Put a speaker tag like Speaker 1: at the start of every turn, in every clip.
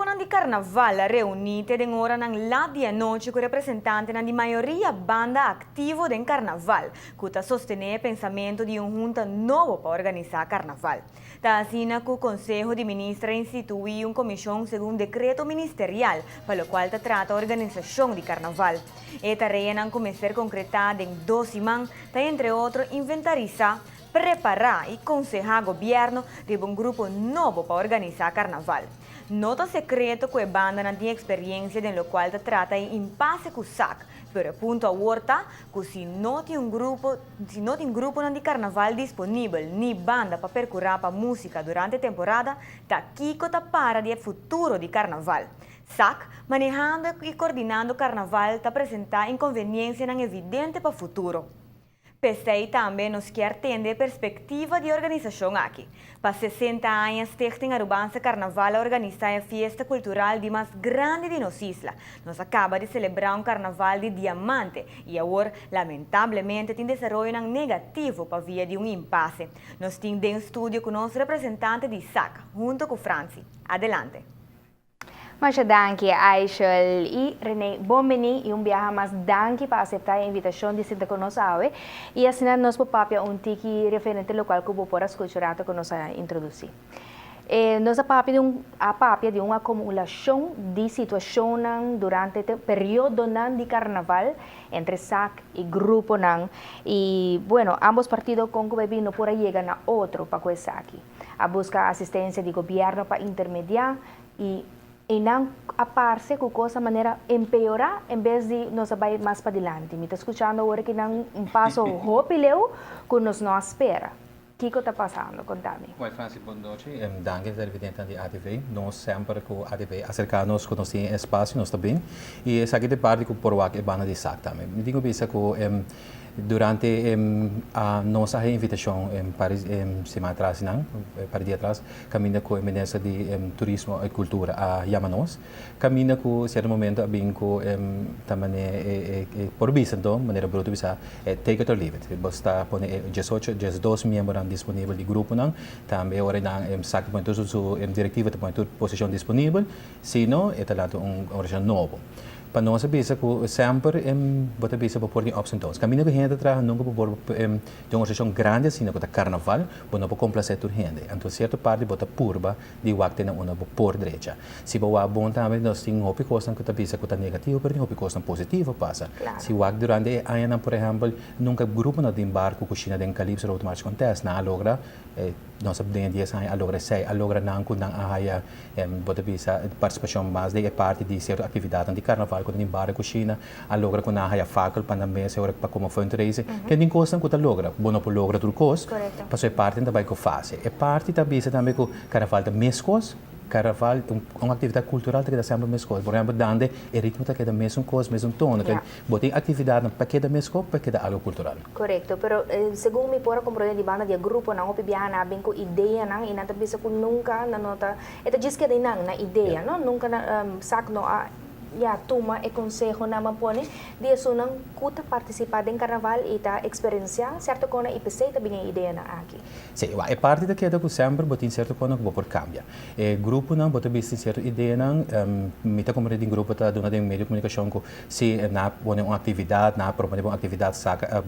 Speaker 1: Gruponan di karnaval a reuní te den oranan lat di anochi ku representantenan di mayoria banda aktivo den karnaval, ku ta sostené e pensamentu di un hunta nobo pa organisá karnaval. Ta asina ku Konseho di Minister a instituí un komishon segun dekreto ministerial pa lokual ta trata organisashon di karnaval. E tareanan ku mester konkretá den dos siman ta entre otro inventarisá, prepará i konsehá gobièrnu riba un grupo nobo pa organisá karnaval. No ta sekreto ku e bandanan tin eksperiensia den lokual ta trata e impase ku sak, pero e punto awor ta ku si no tin un grupo si no tin gruponan di karnaval disponibel ni banda pa perkurá pa músika durante temporada, ta kiko ta para di e futuro di karnaval. Sak, manehando i kordinando karnaval ta presentá inkonveniensianan evidente pa futuro. P'esei tambe nos kier tende e perspektiva di e organisashon aki. Pa 60 aña Stichting Arubaanse Carnaval a organisá e fiesta kultural di mas grandi di nos isla. Nos a kaba di selebrá un karnaval di diamante i awor lamentablemente tin desaroyonan negativo pa via di un impase. Nos tin den studio ku nos representante di sak, hunto ku Franci. Adelante.
Speaker 2: Masha danki Aishel i Rene, bon bini i un biaha mas danki pa aseptá e invitashon di sinta ku nos awe i asina nos por papia un tiki referente lokual ku bo por a skucha rato ku nos a introdusí. E nos a papia di un a papia di un akomulashon di situashonnan durante te periodonan di karnaval entre sak i gruponan i bueno ambos partido kon ku bai bin no por a yega na otro pa ku esaki. A buska asistensia di gobièrnu pa intermediá i einan a parse ku kos a manera empeorá en bes di nos a bai mas padilanti. Mi ta skuchando awor ki nan un paso hopi leu ku nos no a spera. Kiko ta pasando? Konta mi.
Speaker 3: Well Francis, bon nochi. Danki televidentenan di ATV. Nos semper ku ATV aserká nos ku nos tin e espasio nos ta bin. I esaki ta e parti ku por wak e banda di sak tambe. Mi tin ku bisa ku Durante a nos a haña invitashon par siman atras nan, par dia atras, kaminda ku e minister di turismo i kultura a yama nos, kaminda ku sierto momento a bin ku ta manera e por bisa anto, manera bruto bisa, take it or leave it. Bo sta pone e diesocho, diesdos miembronan disponibel di gruponan, tambe ora nan sa ta pone tur su direktiva ta pone tur posishon disponibel, si no e ta lanta un organisashon nobo. Pa nos a bisa ku semper bo ta bisa bo por tin ups and downs. Kaminda ku hende ta traha nunka bo por den un organisashon grandi asina ku ta karnaval bo no por komplasé tur hende. Anto sierto parti bo ta purba di wak te na unda bo por drecha. Si bo wak bon tambe nos tin hopi kosnan ku ta bisa ku ta negativo pero tin hopi kosnan positivo pasa. Si wak durante e añanan por ehèmpel nunka grupo no tin barku kushina den Calypso Road March Contest. Nan a logra nos a den e dies aña a logra esei a logra nan ku nan a haya Bo ta bisa partisipashon mas den e parti di sierto aktividatnan di karnaval ku ta den bario kushina a logra ku nan a haya fakkel pa nan mes e ora pa komo fundraising. Ken tin kosnan ku ta logra. Bo no por logra tur kos, pasobra e parti ta bai ku fase. E parti ta bisa tambe ku karnaval ta meskos, karnaval un aktividat kultural ta keda semper meskos. Por ehèmpel dande e ritmo ta keda mesun kos, mesun tono. Bo tin aktividatnan pa keda meskos, pa keda algu kultural.
Speaker 2: Korekto, pero segun mi por a komprondé di banda di e gruponan hopi biaha nan a bin ku ideanan i nan ta bisa ku nunka nan no ta, e ta djis keda einan, nan idea no, nunka nan sak no a ya tuma e konsehonan a pone di esunnan ku ta partisipá den karnaval i ta eksperensiá sierto kona i p'esei ta bin e ideanan aki.
Speaker 3: Sí, wak e parti ta keda ku semper bo tin sierto kona ku bo por kambia. E gruponan bo ta bisti sierto ideanan, mi ta komprondé tin grupo ta duna den medio di komunikashon ku Si nan a pone un actividad, nan a propone pa un actividad saca,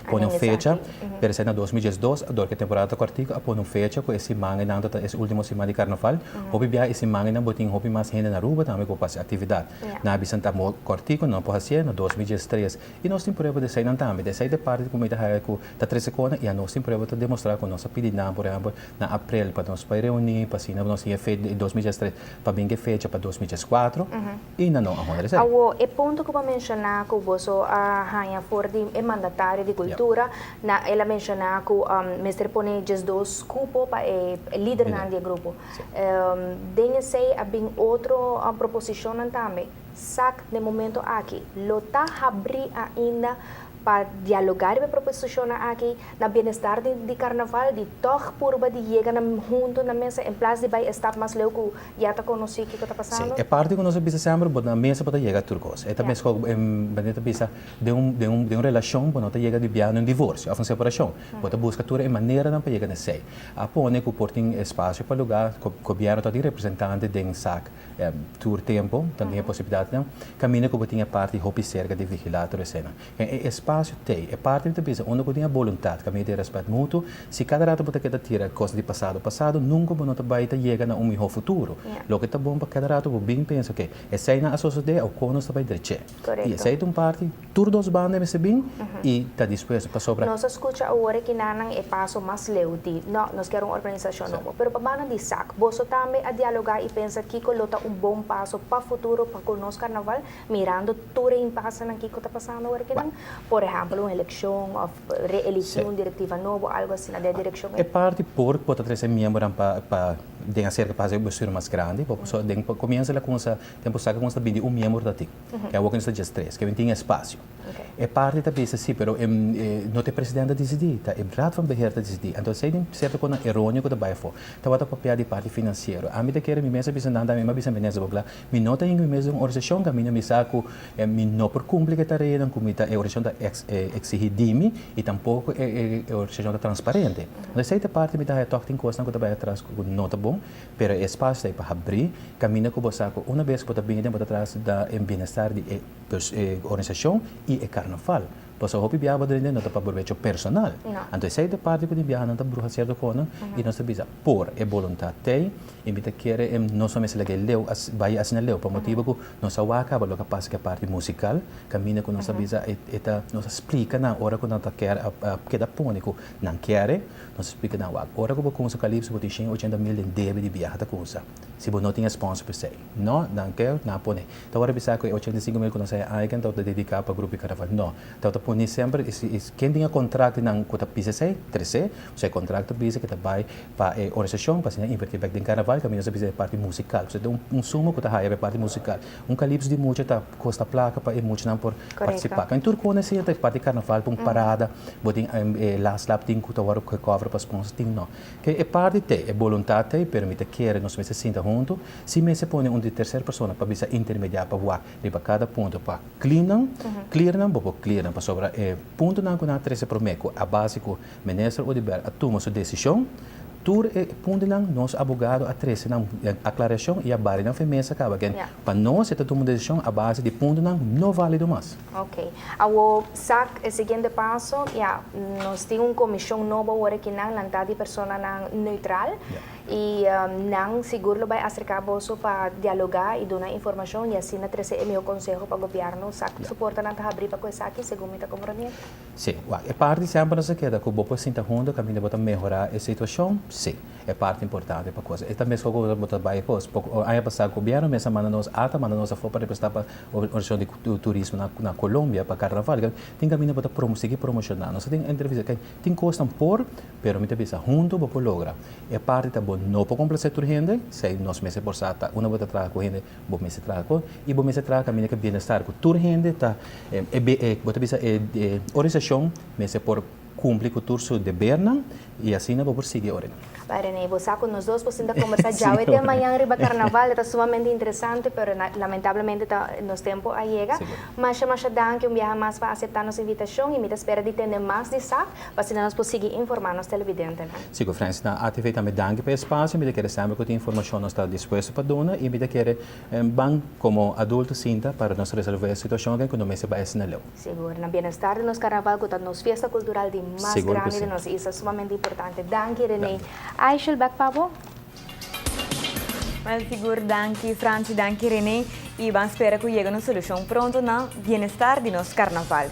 Speaker 3: pone un fecha, pero esei na 2012, dor cu e temporada ta cortico, a pone un fecha cu e siman einan ta e ultimo siman di carnaval. Hopi biaha e siman einan bo tin hopi mas hende na Aruba tambe cu por haci actividad. Nan a bisa ta cortico, nan no por hacié na 2013. Y nos tin prueba di eseinan tambe. Di esei ta e parti cu mi ta haya cu ta trece cona y anos tin prueba ta demostra cu nos a pidi nan, por ehempel, na aprel pa nos bay reuni, pa asina nos tin e fecha di 2013, pa bin cu e fecha pa 2014. I nan no a honra esei.
Speaker 2: Awor, e punto ku bo a menshoná ku boso a haña for di e mandatario di kultura, na el a menshoná ku mester pone 12 kupo pa e lidernan di e grupo. Den esei a bin otro proposishonnan tambe. Sak den momento aki lo ta habrí ainda. Pa dialogá riba e proposishonnan aki na bienestar di di karnaval, di tòg purba di yega na huntu na mesa en plas di bai e stap mas leu ku ya ta konosí kiko ta
Speaker 3: Sí,
Speaker 2: pasando?
Speaker 3: e parti ku nos a bisa semper, bo na mesa bo ta yega tur kos. E ta meskos ku manera ta bisa den un den un den un relashon bo no ta yega di bia na un divorsio òf un separashon. Bo ta buska tur e maneranan pa yega na esei. A pone ku por tin espasio pa lugá, gobièrnu ta tin representante den sak tur tempu, ta tin e posibilidatnan. Kaminda ku bo tin e parti hopi serka di vigilá tur eseinan. E espasio t'ei. E parti mi ta bisa, unda ku tin e boluntat, kaminda tin e rèspèt mutuo, si kada rato bo ta keda tira kos di pasado pasado, nunka bo no ta bai ta yega na un mihó futuro. Loke ta bon pa kada rato bo bin pensa, oke, eseinan a sosodé, awo kon nos ta bai drech'é? I esei ta un parti, tur dos banda mester bin i ta dispuesto, pasobra.
Speaker 2: Nos a skucha awor e kinanan e paso mas leu di, no, nos kier un organisashon nobo. Pero pa banda di sak, boso tambe a dialogá i pensa kiko lo ta un bon paso pa futuro pa ku nos karnaval? Mirando tur e impasenan kiko ta pasando awor akinan, por ehempel un elekshon òf reeligí un direktiva nobo, algo asina den e direkshon ei.
Speaker 3: E parti por bo ta trese miembronan pa pa den aserka pa hasi e bestuur mas grandi, bo pasobra den komienso la kumsa tempu sa ku kumsa ta bini un miembro ta tin, ke awor ku nos ta djes tres, ke tin espasio. E parti ta bisa si, pero no ta e presidente ta disidí, ta e Raad van Beheer ta disidí. Anto esei tin sierto kosnan eróneo ku ta bai afó. Tabata papia di parti finansiero. Ami ta kere mi mes a bisa nan tambe, mi a bisa minister bo kla, Mi no ta hinka mi mes den un organisashon kaminda mi sa ku mi no por kumpli ku e tareanan ku mi ta e organisashon ta eksihí di mi i tampoko e organisashon ta transparente. Anto esei ta parti mi ta haya tòg tin kosnan ku ta bai atras ku no ta bon, pero e espasio ta ei pa habrí kaminda ku bo sa ku una bes ku bo ta bini den bo ta tras da e bienestar di e organisashon i e karnaval. Pasobra hopi biaha bo ta drenta no ta pa probecho personal. Anto esei ta parti ku tin biaha nan ta bruha sierto kosnan i nos ta bisa por e boluntat t'ei i mi ta kere e nos no mester laga e leu bai asina leu pa motibu ku nos a wak kaba loke a pasa ku e parti musikal kaminda ku nos a bisa e ta nos a splika nan ora ku nan ta kier a keda pone ku nan kier nos a splika nan wak ora ku bo kumsa kalipso bo tin shen ochenta mil den debe di biaha ta kumsa si bo no tin e sponsor pa esei no nan ke nan a pone Ta wòrdu bisa ku e 85 mil ku nos haya aiken tabata dediká pa grupo di karnaval. No. Tabata pone semper i si ken tin e kontrakt nan ku ta pisa esei, tres'é. Osea e kontrakt ta bisa ku ta bai pa e organisashon pa asina invertí bèk den karnaval kaminda nos ta bisa e parti musikal. Osea ta un suma ku ta haya pa e parti musikal. Un kalipso di mucha ta kosta plaka pa e muchanan por partisipá. Kaminda tur kos asina ta e parti karnaval pa un parada bo tin e last lap tin ku ta wòrdu gekover pa sponsor tin no. Ke e parti t'ei, e boluntat t'ei pero mi ta kere nos mester sinta huntu. Si mester pone un di tercer persona pa bisa intermediá pa wak riba kada punto pa clean nan, clear nan, bo por clear nan pasobra e puntonan ku nan a trese promé ku a base ku Minister Oduber a tuma su desishon, tur e puntonan nos abogado a trese nan aclaracion i a bari nan fen mesa kaba ken pa nos e ta tuma un desishon a base di puntonan no valido mas.
Speaker 2: Ok. Awor sak e siguiente paso, ya, nos tin un komishon nobo awor aki nan lantá di personanan neutral. I nan sigur lo bai aserká boso pa dialogá i duna informashon i asina trese e mihó konseho pa gobièrnu. Sa ku su portanan ta habrí pa ku esaki, segun mi ta komprondé.
Speaker 3: Sí. Wak, e parti semper nos a keda ku bo por sinta huntu kaminda bo ta mehorá e situashon, sí, e parti importante pa kos. E ta meskos ku bo ta bai kos. Poko aña pasá gobièrnu mes a manda nos, ata manda nos afó pa representá pa organisashon di turismo na Colombia pa karnaval. Tin kaminda bo ta sigui promoshoná. Nos a tin entrevista, tin kosnan por, pero mi ta bisa huntu bo por logra. E parti ta bo no por complace tur hende, esei nos mester por sa ta unda bo ta traha cu hende bo mester traha cu y bo mester traha caminda cu bienestar cu tur hende ta e bo ta bisa e organisacion mester por cumpli cu tur su debernan y asina bo por sigui ora nan.
Speaker 2: Bai Rene, bo sa cu nos dos por sinta combersa djawe te mañan riba carnaval, e ta sumamente interesante pero lamentablemente ta nos tempo a yega. Masha masha danki un biaha mas pa acepta nos invitacion y mi ta spera di tende mas di sa. Pa asina nos por sigui informá nos televidentenan.
Speaker 3: Sigur, Frans. Na ATV tambe danki pa e espasio. Mi ta kere semper ku tin informashon nos ta dispuesto pa duna i mi ta kere ban komo adulto sinta pa nos resolve e situashon ku no mester bai asina leu.
Speaker 2: Sigur. Na bienestar di nos karnaval ku ta nos fiesta kultural di mas grandi di nos isla sumamente importante. Danki Rene. Aishel bek pa bo.
Speaker 1: Wel sigur danki Franci, danki Rene i ban spera ku yega un solushon pronto na bienestar di nos karnaval.